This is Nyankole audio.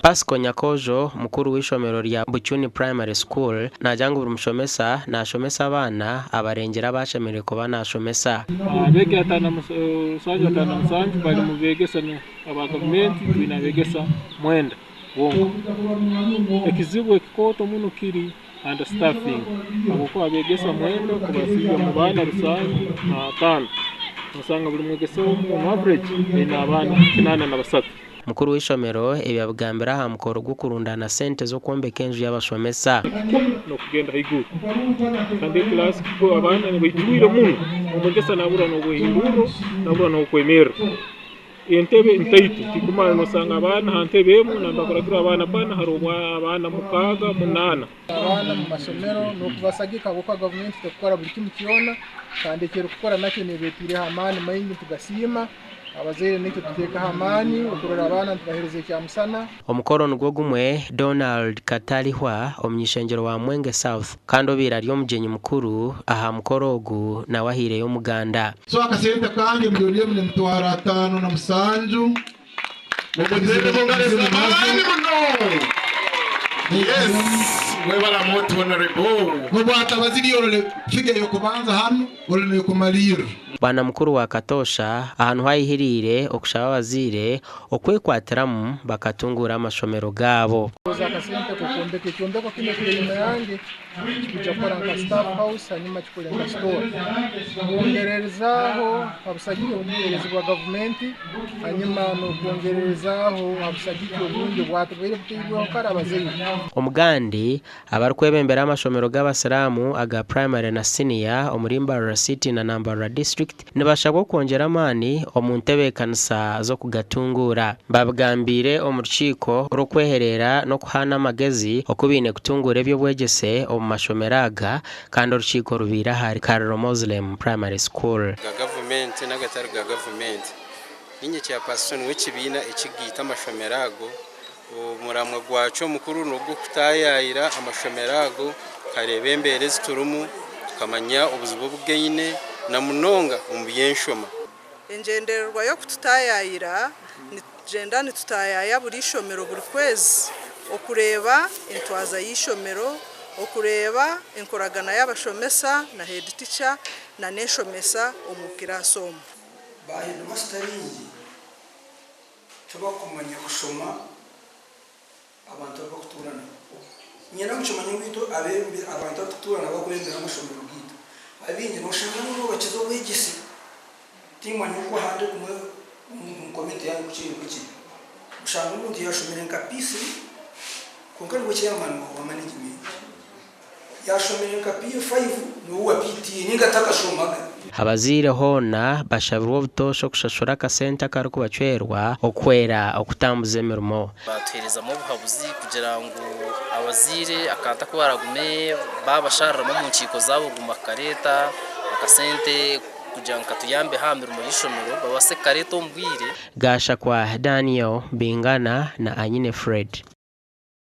Pascal Nyakojo, mukuru w'eishomero rya Bucuni Primary School, naagira ngu buri mushomesa naashomesa abaana abarengire abu ashemereire kuba naashomesa. Abeegi 57 bari omu beegesa aba gavumenti, twine abeegesa mwenda bonka. Ekizibu ekikooto muno kiri understaffing ahabw'okuba abeegesa mwenda kubasiibya omu baana 75 nosanga buri mwegesa omwe on average aine abaana 83. Mukuru w'eishomero ebi abigambire aha mukoro gw'okurundaana sente z'okwombeka enju y'abashomesa. Kikumi n'okugenda haiguru kandi ekiraasi abaana nibaijwire muno omwegesa nabura n'obwehindurro nabura n'okwemerra. Entebe ntaito tikumara nosanga abaana aha ntebe emwe nambere bakuragira abaana bbana hariho abaana mukaaga munaana. Abaana omu mashomero n'okubasagika ahabw'okuba gavumenti tekukora buri kimwe kyona kandi eki erikukora nakyo neeba etaireho amaani maingi nitugasiima. Abazaire naitwe tuteekaho amaani okurora abaana nitubaheereza ekyamusana. Omukoro nigwo gumwe, Donald Katarihwa, omuny'ishengyero wa Mwenge South kandi obaire ari omugyenyi mukuru aha mukoro ogu nawe ahaireyo omuganda. So akasente kange milioni emu nemitwaro 57. Mumuteere mu ngaro ez'amaani muno. Yes, mwebale muti Honorable. Nobwataba ziri orole figure y'okubanza hanu ori n'eyokumalirra. Bwana mukuru wa Katoosha aha niho ayihiriire okushaba abazaire okwekwatiramu bakatunguura amashomero gaabo. Oza akasente k'okwombeka ekyombeko kinu ekiri enyuma yange kikwija kukora nka staff house, hanyuma kikore nka store, kwongererezaaho ha busagiki obukuheerezibwa gavumenti, hanyuma n'okwongererezaaho ha busagiki obundi obwatubaire butairweho kare abazaire. Omugandi abarikwebembera amashomero g'abasiraamu aga primary na siniya omuri Mbarara City na Mbarara District nibashabwa okwongyera amaani omu ntebeekanisa z'okugatunguura. Babigambiire omu rukiiko rw'okwehereera n'okuhaana amagezi oku baine kutunguura eby'obwegyese omu mashomero aga kandi orukiiko rubaire ahari Kariro Muslim Primary School. Ga gavumenti n'agatari ga gavumenti. Niinye chairperson w'ekibiina ekigaita amashomero ago. Omuramwa gwakyo omukuru n'ogw'okutaayaayira amashomero ago tukareeba embeera ezi turimu, tukamanya obuzibu obu gaine na munonga omu by'enshoma. Engyendererwa y'okututaayaayira, nitugyenda nitutaayaaya buri ishomero buri kwezi okureeba entwaza y'eishomero, okureeba enkoragana y'abashomesa na head teacher na n'enshomesa omu kiraasi omu. Ba heedimasita baingi tibakumanya kushoma abantu abu barikutuura nabo. Niinyenda ngu kimanye ngu itwe abantu abu turikutuura nabo abakwebembera amashomero gaitu, abaingi noshanga nibo bakiza obwegyese. Tiimanya oku ahandi okumwe omu komiti yaanyu oku kiri nikwo kiri. Oshanga omuntu yaashomire nka P3 kwonka niwe chairman wa management. Yaashomire nka P5 niwe owa PTA nainga takashomaga. Abazaire hoona bashabirwe obutoosha okushashura akasente akarikubacwerwa okuhwera okutambuza emirimo. Batuheerezamu obuhabuzi kugira ngu abazaire akantu aku baragume babashariramu omu nkiiko zaabo kuguma kukareeta akasente kugira ngu katuyambe aha mirimo y'eishomero babaase kukareeta omu bwire. Gashakwa Daniel, Bingana na Anyine Fred.